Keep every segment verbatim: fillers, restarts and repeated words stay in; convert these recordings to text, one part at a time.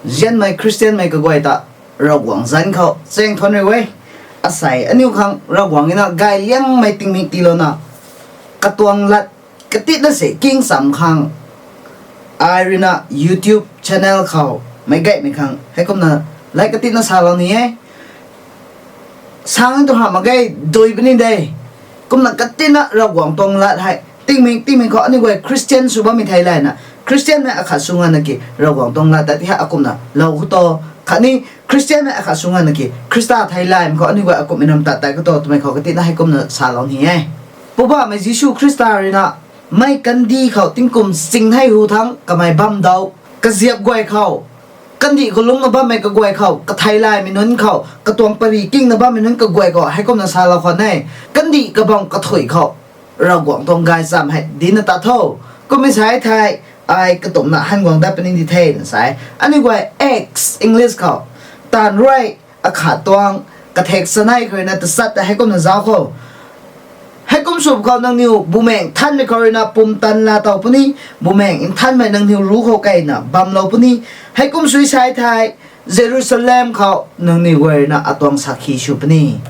Nzianmei Khristianmei kaguay ta Ravguangc zanc khou chaeng thuanc ri e. Asei aniu khang Ravguangc ina gayliangmei tingmik tiilouna, katuang lat katitna se king cham khang, ai ruina YouTube channel khou meic gaymei khang heikumna lat katitna salou ni e. Sang tu hamh mak ge, dui puni de. Kumna katitna Ravguangc tuang lat hei tingmik tingmik khou aniu guay Khristian sw bammei thei layna, Khristianmei akhat sw nganvna ki Ravguangc tuang lat ta ti hei akumna lou khou to, khatni Khristianmei akhat sw nganvna ki Khrista thei laymei khou aniu guay akumhmei nam tat tei khou to twmei khou katitna heikumna salou ni e. Poubauhmei Jisu Khrista ruina mei kandih khou tingkum ching hei hu thangc kamei bam dau, kaziap guay khou, kandih khou lungcna bammei kaguay khou, kathei laymei nunc khou, katuang pary kingna bammei nunc kaguay khou heikumna salou khwan e. Kandih kabam kathuic khou Ravguangc tuang gaychamv hei dincna tat tho. Kummei sa thei, ai katumna han guang dat puni di the na sa e. Aniu guay Acts English khou, taanv ruai akhat tuang, kathek chanei khou ruina tachat ta heikumna zauc khou, heikum sw khou nangniw Bumaengh Nthanmei khou ruina pumtan laa tow puni, Bumaengh Nthanmei nangniw ruc khou keyna bamlou puni. Heikum sw sa thei, Jerusalem khou nangniw guay ruina atuang sakhi sw puni.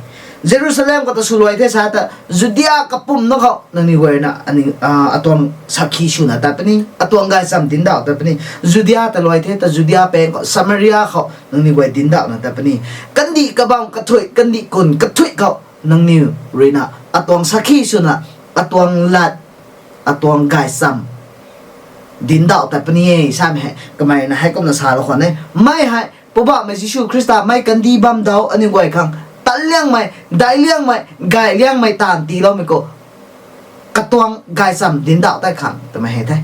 Jerusalem khou ta swluai the sa ta, Judia kapumna khou nangniw guay ruina aniu, ah, atuang sakhi swna tat puni, atuang gaychamv dincdauh tat puni. Judia ta luai the ta Judia pang khou, Samaria khou nangniw guay dincdauhna tat puni. Kandih kabam kathuic, kandih kun kathuic khou nangniw ruina atuang sakhi swna, atuang lat, atuang gaychamv dincdauh tat puni e samei hei kamei na heikumna salou khwan e. Mei hei Poubauhmei Jisu Khrista mei kandih bam dau aniu guay khang tanliangmei, daicliangmei, gayliangmei taanv tiiloumei khou, katuang gaychamv dincdauh tei khang twmei hei the.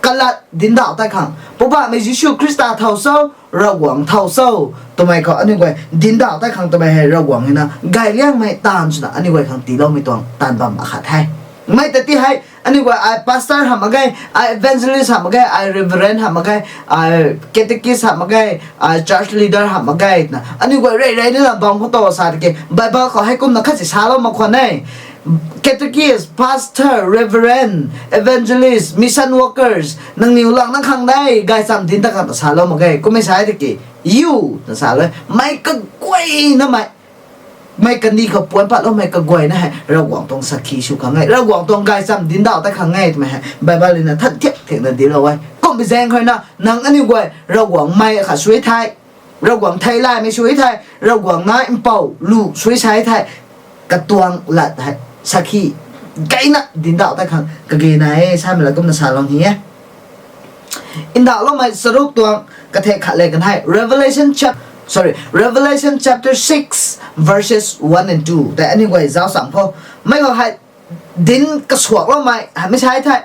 Kalat dincdauh tei khang, Poubauhmei Jisu Khrista thow cho, Ravguangc thow cho twmei khou aniu guay dincdauh tei khang twmei hei Ravguangc ruina gayliangmei taanv swna aniu guay khang tiiloumei tuang taanv bam akhat the. Mei ta ti hei aniu guay ai pastor hamh mak ge, ai evangelist hamh mak ge, ai reverend hamh mak ge, ai catechist hamh mak ge, ai church leader hamh mak ge twna aniu guay rey rey nina bam khou to sa tiki Bible khou heikumna khat si salou mak khwan e. Catechist, pastor, reverend, evangelist, mission workers, nangniw langna khang de, gaychamv dinc ta khang ta salou mak ge. Kummei sa tiki, you, na salou e. Mei kaguayna mei, mei kandih khou puan patloumei kaguayna hei Ravguangc tuang sakhi sw khang e, Ravguangc tuang gaychamv dincdauh tat khang e twmei hei Bible ruina than thiak thiakna dinclou e. Kummei zaeng khou ruina nang aniu guay Ravguangc mei akhat sw thei, Ravguangc thei laymei sw thei, Ravguangc na mpouh lu sw sa thei, katuang lat hei sakhi gayna dincdauh tat khang kage nai e samei la kumna salou ni e. Ndauhloumei charuk tuang kathek khat le kan hei Revelation chap-, sorry, Revelation chapter six, verses one and two tei aniu guay zauc cham khou, mei khou hei dinc kasuakloumei hamhmei sa thei,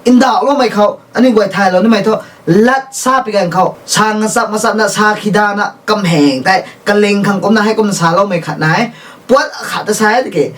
ndauhloumei khou aniu guay thaylou nimei thu, lat sa pi ganv khou sa ngachap ngachapna sa khidana kamheng tei kaling khang kumna heikumna saloumei khat nai e. Puat akhat ta sa e tiki,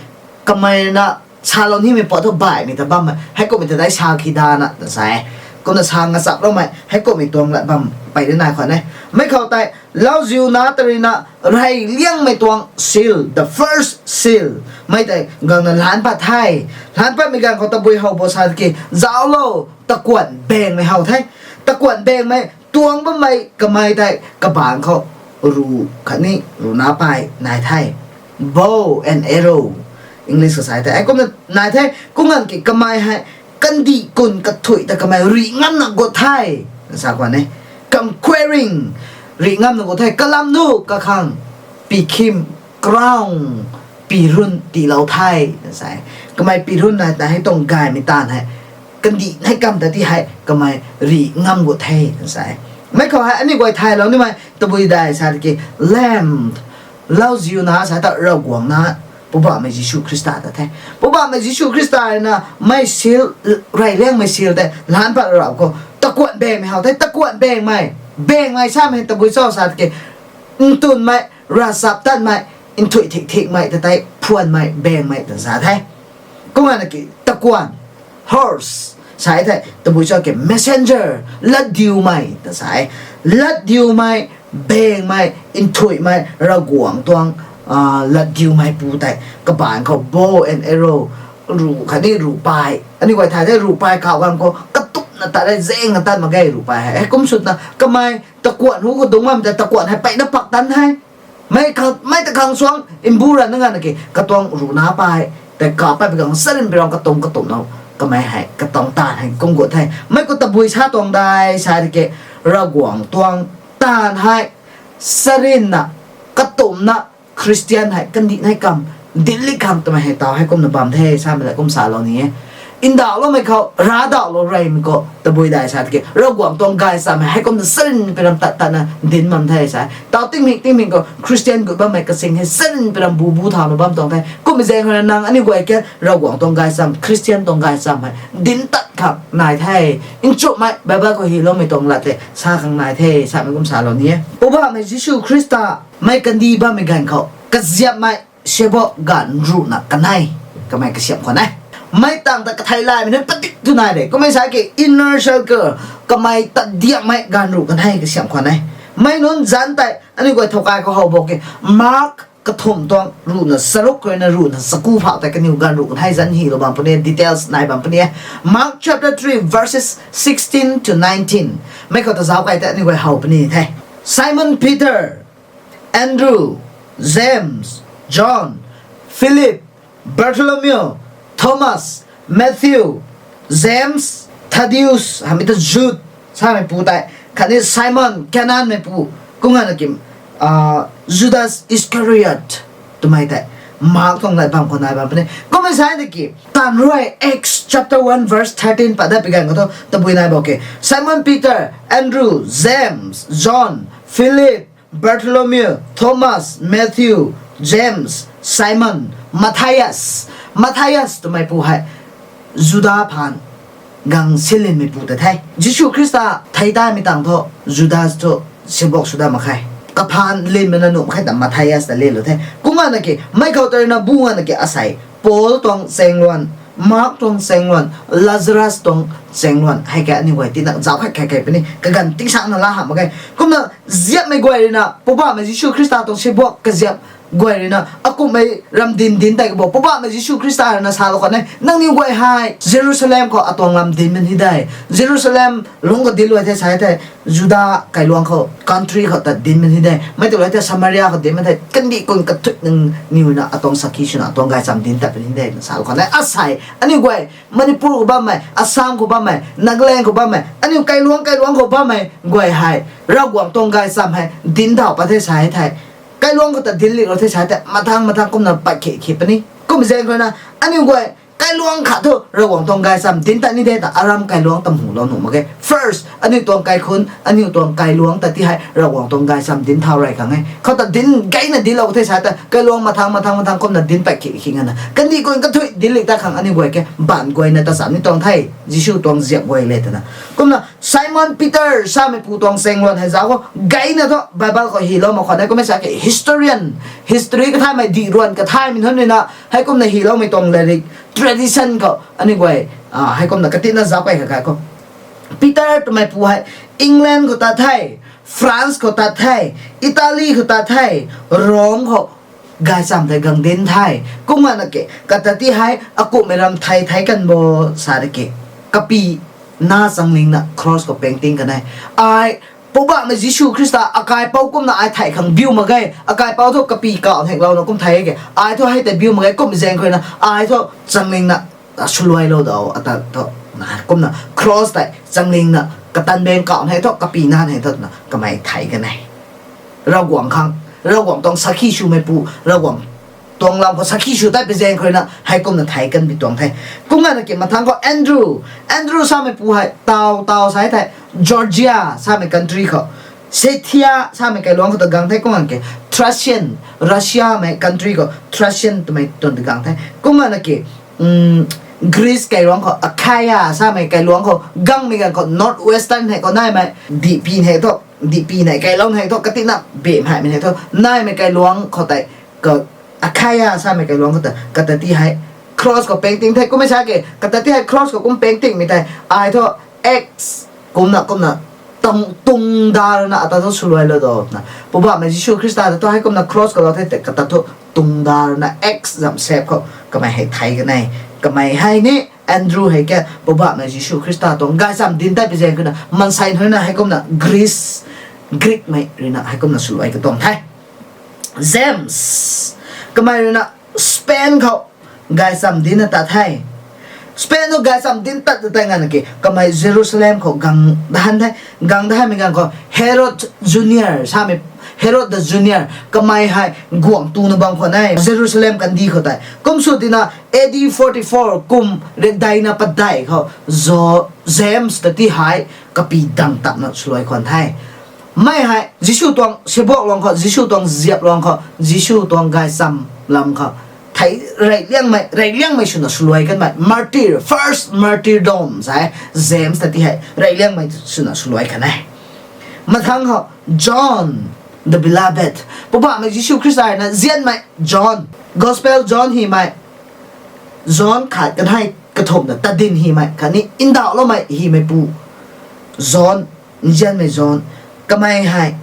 kamei na salou nimei puat thu baihmei ta bammei, heikumhmei ta tei sa khidana ta sa e. Kumna sa ngachaploumei heikumhmei tuang lat bam pey di nai khwan e. Mei khou tei lauziu na ta ruina rey liangmei tuang seal, the first seal, mei tei gangna lan pat the. Lan patmei ganv khou tabui how bo sa tiki, zauclou, takuanh bengmei how the. Takuanh bengmei tuang bammei kamei tei kabaanc khou ru khatni ruina pay nai the. Bow and arrow, English khou sa tei heikumna nai the. Kumna ki kamei hei kandih kun kathuic ta kamei rih ngamna gut the, sa khwan e. Conquering, rih ngamna gut the. Kalam nu kakhang pikhim, crown, pirun tiilou the, sa e. Kamei pirun na ta hei tuang gaymei taanv hei, kandih hei kam ta ti hei kamei rih ngam gut the, sa e. Mei khou hei aniu guay thaylou nimei tabui dai sa tiki, Lamb, lauziu na sa ta Ravguangc na, Poubauhmei Jisu Khrista ta the. Poubauhmei Jisu Khrista ruina mei seal, rey liangmei seal tei lan pat rap khou, takuanh bengmei how the, takuanh bengmei, bengmei samei tabui cho sa tiki, ntunmei, ravchaptatmei, nthuih thik thikmei ta tei phuanmei bengmei ta sa the. Kumna ki takuanh, horse, sa e thei tabui cho ki messenger, latdiumei ta sa e. Latdiumei, bengmei, nthuihmei, Ravguangc tuang, ah, latdiumeipu tei kabaanc khou bow and arrow, ru khatni ru pay, aniu guay thay the, ru pay kauh ganv khou katuk na tat re, zang na tat mak ge ruh pay hei. Hei kum swna kamei takuanh hu khou dungc bammei tei takuanh hei peyna pak tan hei. Mei khang, mei ta khang suang mbu ra na ngana ki katuang ruhna pay tei ka pay pi gang sarin pi ram katum katum na kamei hei katuang taanv hei kum gut the. Mei khou tabui sa tuang dai sa di ke Ravguangc tuang taanv hei sarinna katumna Christian hei kandih nei kam dinc li khang twmei hei taw hei kumna bam the samei la kum salou ni e. Ndauhloumei khou ravdauhlou reymei khou tabui dai sa tiki Ravguangc tuang gaychamv hei hei kumna sarin pi ram tat tatna dinc bam the sa. Taw tingmik tingmik khou Christian gut bammei kasing hei sarin pi ram bu bu thauna bam tuang the. Kummei zaeng khou nang aniu guay ke Ravguangc tuang gaychamv, Christian tuang gaychamv hei dinc tat khang nai the. Nchumhmei Bible khou hyloumei tuang lat tei sa khang nai the samei kum salou ni e. Poubauhmei Jisu Khrista mei kandih bammei ganv khou kaziapmei sibok ganv ruhna kanei kamei kasiamh khwan e. Mei tangv ta kathei laymei nunc padik tu nai de. Kummei sa ki inner circle kamei tadiakmei ganv ruh kanei kasiamh khwan e. Mei nunc zanc tei aniu guay thow kai khou how bo ke Mark kathumh tuang ruhna charuk khou rui na ruhna chaku phauh tei kaniw ganv ruh kanei zanc hylou bam puni e, details nai bam puni e. Mark chapter three verses sixteen to nineteen. Mei khou ta zauc kai tei aniu guay how puni the. Simon Peter, Andrew, James, John, Philip, Bartholomew, Thomas, Matthew, James, Thaddeus hamei ta Jude sameipu tei, khatni Simon Canaanmeipu, kumna na kim, Judas Iscariot twmei tei Mark tuang lat bam khou nai bam puni. Kummei sa tiki taanv rui Acts chapter one verse thirteen pat dat pi ganv khou thu tabui nai bo ke, Simon Peter, Andrew, James, John, Philip, Bartholomew, Thomas, Matthew, James, Simon, Matthias. Matthias twmeipu hei Juda phaan gang silinmeipu ta the. Jisu Khrista thei taimei tangv thu Judas thu sibok sw dat mak khe. Kaphaan linmei na nuh mak khe ta Matthias ta linlou the. Kumna na ki mei khou tei na bu ngana ki asei Paul tuang chaengluan, Mark tuang chaengluan, Lazarus tuang chaengluan hei ke aniu guay tina zauc khat khat khat puni kaganv tingsangna laa hamh mak ge. Kumna ziapmei guay rui na Poubauhmei Jisu Khrista tuang sibok kaziap guay rui na akumhmei ram dinc dinc tei kabo Poubauhmei Jisu Khrista rui na salou khwan e, nangniw guay hei Jerusalem khou atuang lam dinc man hi de, Jerusalem lungc khou dinc luai the sa the, Juda kailuangc khou country khou ta dinc man hi de, mei tu luai the Samaria khou dinc man the, kandih kun kathuic nangniw na atuang sakhi swna atuang gaychamv dinc tat puni de na salou khwan e. Asei aniu guay Manipur khou bammei, Assam khou bammei, Nagaland khou bammei, aniu kailuangc kailuangc khou bammei guay hei Ravguangc tuang gaychamv hei dinc thau pat the sa thei, kailuangc khou ta dinc liklou the sa thei, mathang mathang kumna pat khe khe puni. Kummei zaeng khou na aniu guay kailuangc khat thu Ravguangc tuang gaychamv dinc tat ni de ta aram kailuangc ta mulou nuh mak ge. First aniu tuang kaikhunc, aniu tuang kailuangc ta ti hei Ravguangc tuang gaychamv dinc thau rey khang e. Khou ta dinc gayna dinclou the sa ta kailuangc mathang mathang mathang kumna dinc pat khe khe ngana kandih kun kathuic dinc lik tat khang aniu guay ke baanc guayna ta cham ni tuang the, Jisu tuang ziap guay le twna. Kumna Simon Peter sameipu tuang chaengluan hei zauc khou gayna thu Bible khou hylou mak khwan e. Kummei sa ke historian, history kathaymei, dih ruan kathaymei nunc rui na hei kumna hyloumei tuang lairik tradition khou aniu guay hei kumna katina zauc kai kha kai khou Peter twmeipu hei England khou tat the, France khou tat the, Italy khou tat the, Rome khou gaychamv tei gang dinc the. Kumna na ke kata ti hei akumhmei ram thei thei kan bo sa de ke, kapy na changlingna cross khou pengting kan e. Ai Poubauhmei Jisu Khrista akaipouc kumna ai thei khang biu mak ge. Akaipouc thu kapy kauh nheklouna kum thei ke, ai thu hei tei biu mak ge. Kummei zaeng khou na ai thu changlingna swluailou dau ata thu na kumna cross tei changlingna katan beng kauh nhek thu kapy na nhek thu twna kamei thei kan e. Ravguangc khang, Ravguangc tuang sakhi swmeipu, Ravguangc tuang lam khou sakhi sw tat pi zaeng khou na hei kumna thei kan pi tuang the. Kumna na ki mathang khou Andrew, Andrew sameipu hei taw taw sa thei Georgia samei country khou, Scythia samei kailuangc khou ta gang the. Kumna ke Thracian, Russiamei country khou Thracian twmei tuang ta gang the. Kumna na ki Greece kailuangc khou Achaia samei kailuangc khou gangmei ganv khou north western hei khou naimei dihpy hei thu, dihpy nei kailuangc hei thu katina bemhaimei hei thu naimei kailuangc khou tei Achaia samei kailuangc khou ta kata ti hei cross khou pengting the. Kummei sa ke kata ti hei cross khou kum pengtingmei tei ai thu X kumna kumna tang tung da rana ata thu swluailou dau twna Poubauhmei Jisu Khrista ta thu hei kumna cross khou lou the tei kata thu tung da rana X zam shape khou kamei hei thei kan e. Kamei hei ni Andrew hei ke Poubauhmei Jisu Khrista tuang gaychamv dinc tat pi zaeng khou na maansei nunc na heikumna Greece, Greekmei rui na heikumna swluai katuang the. James, kamei rui na Spain khou gaychamv dinc na tat the. Spain khou gaychamv dinc tat ta tei nganv ki kamei Jerusalem khou gang dahan the. Gang dahanmei ganv khou Herod Junior samei, Herod the Junior, kamei hei guangc tuna bam khwan e Jerusalem kandih khou tei. Kum sw tina A D forty-four kum riakdeina padeih khou, James ta ti hei kapy dang tapna swluai khwan the. Mei hei Jisu tuang sibuak luang khou, Jisu tuang ziap luang khou, Jisu tuang gaychamv lam khou thei, reyliangmei, reyliangmei swna swluai kanmei martyr, first martyrdom sa e. James ta ti hei reyliangmei swna swluai kan e. Mathangc khou John the Beloved, Poubauhmei Jisu Khrista rui na nzianmei John, Gospel John hymei, John khat kanei kathumhna tadin hymei khatni ndauhloumei hymeipu John, nzianmei John, kamei hei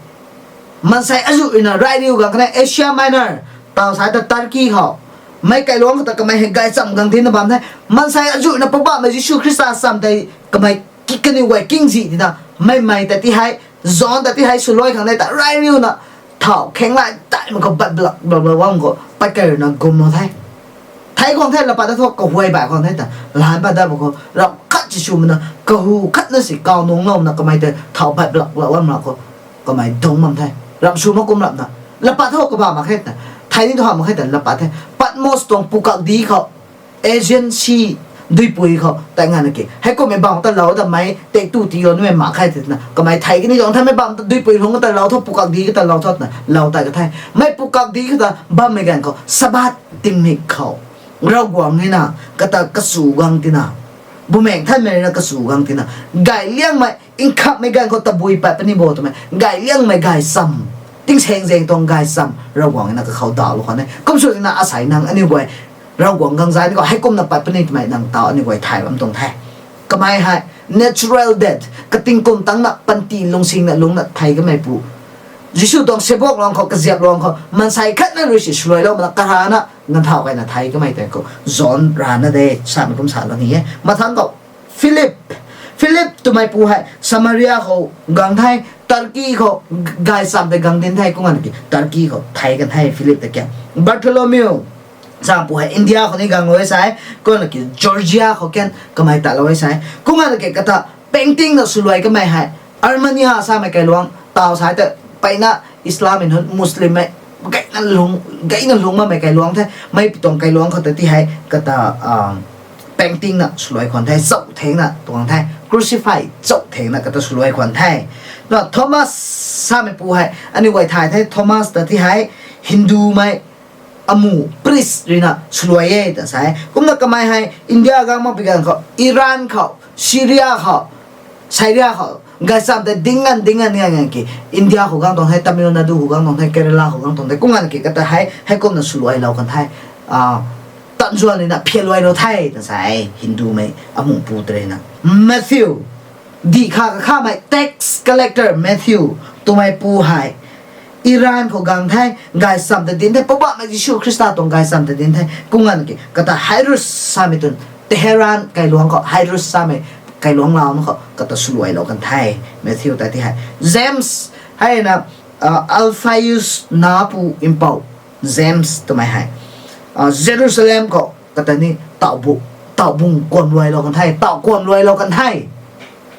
maansei azuh rui na rai riu gang kanei Asia Minor, taw sa ta Turkey khou, mei kailuangc khou ta kamei hei gaychamv gang dinc na bam the. Maansei azuh rui na Poubauhmei Jisu Khrista cham tei kamei ki kaniw guay kingzih tina, mei mei ta ti hei, John ta ti hei swluai khang de ta rai riuna, thau khenglai taimei khou bat blak blak blak bam khou pat kei rui na gumlou the. Thei khwang the, lapat ta thu kahuay baih khwang the ta, laan pat dat bam khou ramh khat si swmei na, kahu khatna si kaw nungclouna kamei tei thau bat blak blak bam ra khou, kamei dungc bam the. Ramh sw mak kum rapna, lapat thu kabah mak khe ta, thei ni thu hamh mak khe ta lapat the. Patmos tuang pukakdi khou, Aegean Sea duipui khou tei nganv ki heikummei bam ta lou ta mei tei tu tiiloumei mak khe twna kamei thei kani tuang the. Mei bam ta duipui lungc ta lou thu, pukakdi khou ta lou thu twna lou tat ka the. Mei pukakdi khou ta bammei ganv khou Sabbath tingmik khou Ravguangc hei na kata kachu gang tina, Bumaengh Nthanmei rui na kachu gang tina, gayliangmei nkhamhmei ganv khou tabui pat puni bo twmei gayliangmei gaychamv, tingsaengzaeng tuang gaychamv Ravguangc hei na kakhou dahlou khwan e. Kum sw tina asei nang aniu guay Ravguangc gang zay ni khou heikumna pat puni twmei nang taw aniu guay thay bam tuang the. Kamei hei natural death, katingkum tangcna panty lungsingna lungcna thei kameipu, Jisu tuang sibuak luang khou, kaziap luang khou maansei khatna rui si swluailoumei na karana ganvthau kayna thei kamei tei khou John rana de samei kum salou ni e. Mathangc khou Philip, Philip twmeipu hei Samaria khou gang the, Turkey khou gaychamv tei gang dinc the. Kum nganv ki Turkey khou thei kan the Philip ta kian. Bartholomew sameipu hei India khou ni ganglou e sa e, kum nganv ki Georgia khou kian kamei tatlou e sa e. Kum nganv ki kata painting na swluai kamei hei Armenia samei kailuangc, taw sa ta peyna Islammei nunc, Muslimmei gayna lungc, gayna lungc bammei kailuangc the. Mei pi tuang kailuangc khou ta ti hei kata painting na swluai khwan the, chauh thengna tuang the, crucify chauh thengna kata swluai khwan the. Na Thomas sameipu hei aniu guay thay the. Thomas ta ti hei Hindumei amu, priest rui na swluai e ta sa e. Kumna kamei hei India gang mak pi ganv khou, Iran khou, Syria khou, Syria khou gaychamv tei dinc nganv dinc nganv nganv nganv ki India khou gang tuang the, Tamil Nadu khou gang tuang the, Kerala khou gang tuang the. Kum nganv ki kata hei heikumna swluailou kan the, tanzuan rui na phialuailou the ta sa e Hindumei amuhpu ta rui na. Matthew, dih kha kakhamei tax collector Matthew twmeipu hei Iran khou gang the, gaychamv ta dinc the, Poubauhmei Jisu Khrista tuang gaychamv ta dinc the. Kum nganv ki kata Hyrus samei tun, Teheran kailuangc khou Hyrus samei kailuangc lau na khou kata swluailou kan the. Matthew ta ti hei James, hei na Alphaeus napu mpouh James twmei hei Jerusalem khou kata ni tauhbu, tauhbung kuanluailou kan the, tauh kuanluailou kan the.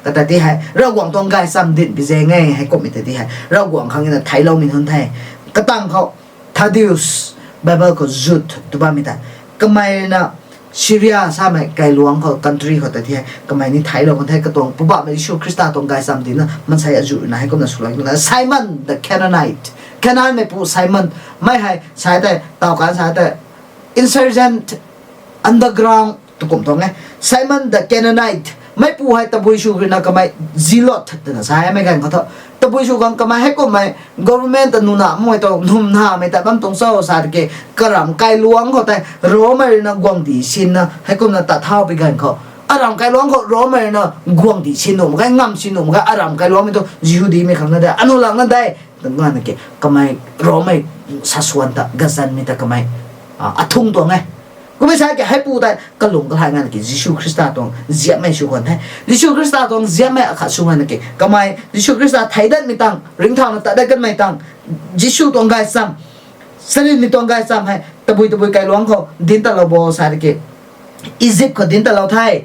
Kata ti hei Ravguangc tuang gaychamv dinc pi zaeng e, heikumhmei ta ti hei Ravguangc khang na theicloumei nunc the. Katang khou Thaddeus, Bible khou Jude tw bammei ta, kamei na Syria samei kailuangc khou, country khou ta ti hei kamei ni theiclou kan the. Katuang Poubauhmei Jisu Khrista tuang gaychamv dinc na maansei azuh rui na heikumna swluai na. Simon the Canaanite, Canaanmeipu Simon, mei hei sa tei taw kan sa tei insurgent, underground tu kum tuang e. Simon the Canaanite, meipu hei tabui sw rui na kamei zealot twna sa e mei ganv khou thu. Tabui sw khang kamei heikumhmei government ta nuna mei tu, num namei ta bam tuang cho sa tiki, karam kailuangc khou tei Rommei rui na guangcdic sinna heikumna tat thau pi ganv khou, aram kailuangc khou Rommei rui na guangcdic sin nuh mak ge, ngam sin nuh mak ge, aram kailuangcmei tu Jihudimei khang na de, anu lang na de, nganv ki kamei Rommei saswan ta gazanmei ta kamei athung tuang e. Kummei sa ki heipu tei kalung kalay nganv ki Jisu Khrista tuang ziammei sw khwan the. Jisu Khrista tuang ziammei akhat sw nganv ki kamei Jisu Khrista thei datmei tang, ringcthauna tat dat kanmei tang, Jisu tuang gaychamv, charynmei tuang gaychamv hei tabui tabui kailuangc khou dinc talou bo sa ki, Egypt khou dinc talou the,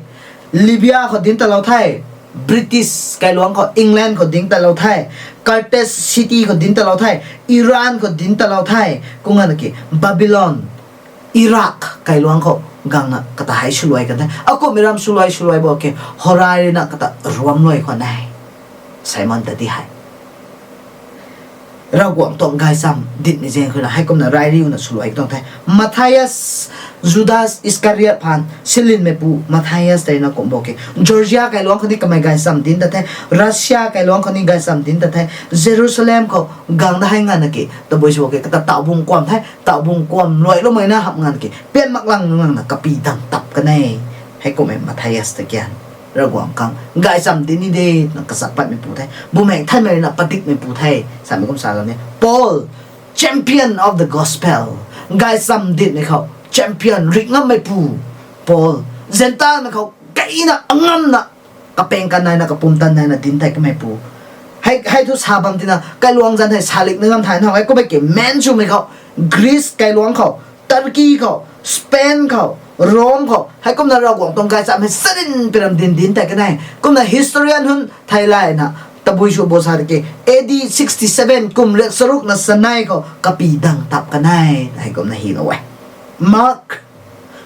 Libya khou dinc talou the, British kailuangc khou England khou dinc talou the, Carthage city khou dinc talou the, Iran khou dinc talou the, kum nganv ki Babylon, Iraq kailuangc khou gangna kata hei swluai kan the. Akumhmei ram swluai swluai bo ke, Horai ruina kata ruamluai khwan e. Simon ta di hei Ravguangc tuang gaychamv dincmei zaeng khou ruina heikumna rey riuna swluai tuang the. Matthias, Judas Iscariot phaan silinmeipu Matthias tei na kum bo ke, Georgia kailuangc khou ni kamei gaychamv dinc ta the, Russia kailuangc khou ni gaychamv dinc ta the, Jerusalem khou gang da hei nganv ki tabui sw ke kata tauhbung kuam the, tauhbung kuam luailoumei na hamh nganv ki pian mak lang nang nangna kapy dang tap kan e. Heikumhmei Matthias ta kian Ravguangc khang gaychamv dinc ni de twna kachak patmeipu the, Bumaengh Nthanmei ruina padikmeipu the samei kum salou ni. Paul, champion of the gospel, gaychamv dincmei khou champion rik ngammeipu Paul, Zentelmei khou gayna angamna kapeng kan naina kapumtan naina dinc tei kameipu. Hei thu sa bam tina kailuangc zanc hei salikna ngam thay na hei kummei ki main swmei khou, Greece kailuangc khou, Turkey khou, Spain khou, Rome khou heikumna Ravguangc tuang gaychamv hei charyn piram dinc dinc tei kan e. Kumna historian hun thei layna tabui sw bo sa ki, A D sixty seven kum riak charukna chanei khou kapy dang tap kan e. Heikumna hilou e. Mark,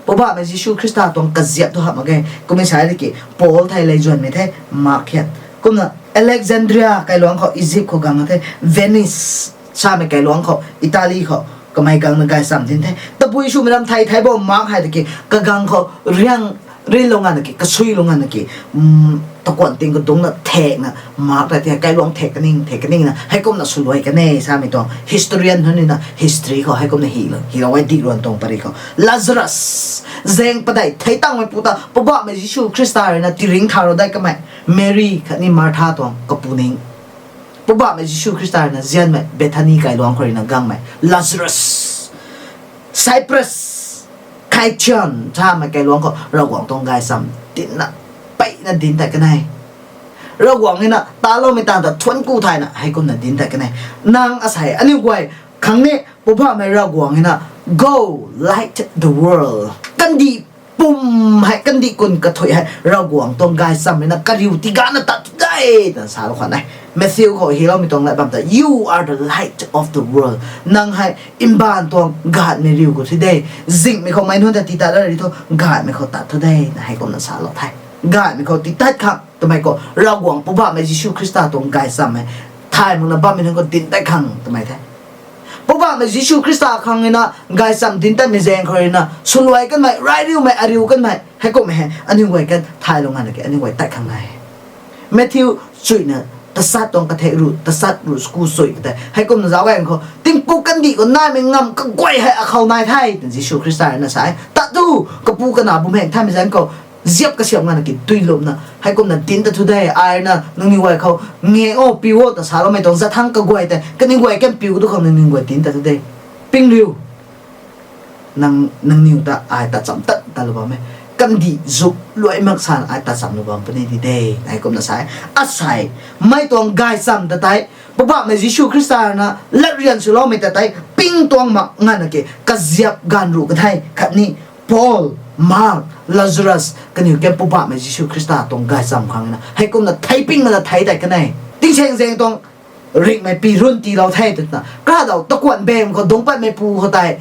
Poubauhmei Jisu Khrista tuang kaziap thu hamh mak ge. Kummei sa ki Paul thei lei zuanmei the Mark hian. Kumna Alexandria kailuangc khou Egypt khou gang the, Venice samei kailuangc khou Italy khou kamei gangna gaychamv dinc the. Tabui swmei ram thei thei bo Mark hei tiki kagang khou riang rinlou nganv ki, kasuilou nganv ki, takuanh ting kadungcna thekna Mark ta ti hei kailuangc thek kaning thek kaningna heikumna swluai kan e samei tuang historian hun ruina history khou heikumna hilou e. Dihluan tuang pary khou Lazarus, zaeng padeih thei tangmeipu ta Poubauhmei Jisu Khrista ruina tiringcthaulou dei kamei, Mary khatni Martha tuang kapu ning. Poubauhmei Jisu Khrista ruina zianmei Bethany kailuangc khou ruina gangmei Lazarus, Cyprus, Kition samei kailuangc khou Ravguangc tuang gaychamv dincna, peyna dinc tat kan e. Ravguangc ruina taloumei tang ta thuanc ku thayna heikumna dinc tat kan e. Nang asei aniu guay khang ni Poubauhmei Ravguangc ruina, Go, light the world, kandih pum hei, kandih kun kathuic hei Ravguangc tuang gaychamv ruina kariu tigana tat tu de, twna salou khwan e. Matthew khou hiloumei tuang lat bam ta, You are the light of the world. Nang hei mbaanv tuang gaanhmei riu khou thi de. Zinghmei khou meic nunc ta tii tat ra ri thu, gaanhmei khou tat thu de, na heikumna salou the. Gaanhmei khou tii tat khang twmei khou Ravguangc Poubauhmei Jisu Khrista tuang gaychamv hei thay makna bammei nunc khou dinc tat khang twmei the. Poubauhmei Jisu Khrista khang ruina gaychamv dinc tatmei zaeng khou ruina swluai kanmei, rey riumei, ariu kanmei heikumhmei hei aniu guay kan thaylou nganv ki aniu guay tat khang e. Matthew chuina tachat tuang kathek ru, tachat ru sku chui ka tei heikumna zauc ganv khou, tingpuk kandih khou naimei ngamv kaguay hei akhou nai the, twna Jisu Khrista ruina sa e. Tat thu, kapu kana Bumaengh Nthanmei zanc khou ziap kasiamh nganv ki duilupna heikumna dinc tat thu de. Ai ruina nangniw guay khou nge o, piu o ta saloumei tuang zathangc kaguay tei kaniw guay kan piu tu khang nangniw guay dinc tat thu de. Ping riu, nang, nangniw ta ai tatcham tat talou bam e. Kandih zuk luai mak sana ai tatchamlou bam puni di de, na heikumna sa e. Asei, mei tuang gaychamv ta tei, Poubauhmei Jisu Khrista ruina latrian swloumei ta tei ping tuang mak nganv ki kaziap gaanv ruh ka the. Khatni Paul, Mark, Lazarus kaniw kan Poubauhmei Jisu Khrista tuang gaychamv khang ruina heikumna thei ping mana thei tei kan e. Tingsaengzaeng tuang ringhmei pi run tiilou the twna, kadaw takuanh bem khou dungc patmeipu khou tei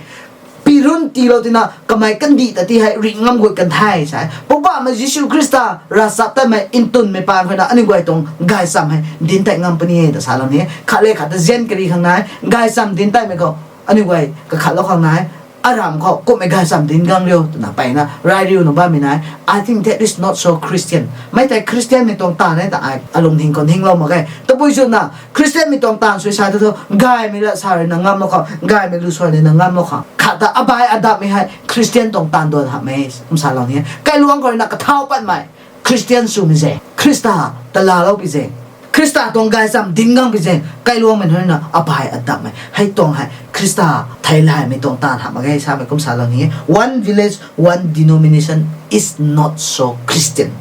pi run tiilou tina kamei kandih ta ti hei ringh ngam gut kan the sa e. Poubauhmei Jisu Khrista ravchaptatmei ntunmei paan khou ruina aniu guay tuang gaychamv hei dinc tat ngam puni e ta salou ni e. Khat le khat ta zian kari khang nai, gaychamv dinc tatmei khou aniu guay kakhatlou khang nai. Aram khou kummei gaychamv dinc gang riu twna peyna rey riuna bammei nai. I think that is not so Christian. Mei tei Christianmei tuang taanv e ta ai alungning khou ninglou mak ge. Tabui zuna Christianmei tuang taanv sui sa tu thu, gaymei lat sa ruina ngamlou khang, gaymei lu suai ruina ngamlou khang, khat ta abai adapmei hei Christian tuang taanv duan hamhmei kum salou ni e. Kailuangc khou ruina kathau patmei Christian swmei zaeng, Khrista ta laalou pi zaeng, Khrista tuang gaychamv dinc guang pi zaeng kailuangmei nunc na abai adapmei hei tuang hei Khrista theilaymei tuang taanv hamh mak ge samei kum salou ni e. One village, one denomination is not so Christian.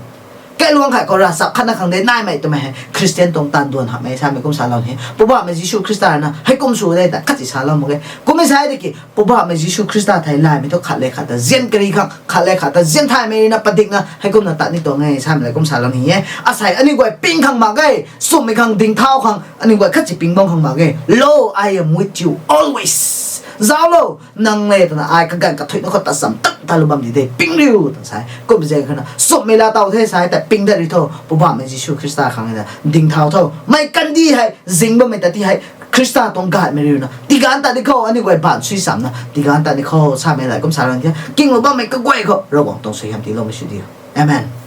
Kailuang khat khou ravchap khatna khang de naimei twmei hei Christian tuang taanv duan hamh e samei kum salou ni e. Poubauhmei Jisu Khrista rui na hei kum sw de ta khat si salou mak ge. Kum e sa tiki Poubauhmei Jisu Khrista theilaymei thu khat le khat ta zian kari khang, khat le khat ta zian thaymei rui na padikna hei kumna tat ni tuang e samei le kum salou ni e. Asei aniu guay ping khang mak ge, sumhmei khang dingthau khang aniu guay khat si ping bam khang mak ge. Lo, I am with you always. Zauclo, nang le twna ai kaganv kathuicna khou ta cham tak ta lu bam di de, ping riu twna sa e. Kum zaeng khou na sumhmei laa taw the sa e ta ping dat ri tho, Poubauhmei Jisu Khrista khang na dingthau tho. Mei kandih hei zing bammei ta ti hei Khrista tuang gaymei riu na tiganv tat di khou, aniu guay baanv sui chamna tiganv tat di khou samei le kum salou ni e. Kinglou bammei kaguay khou Ravguangc tuang suaihiam tiiloumei sw diu. Amen.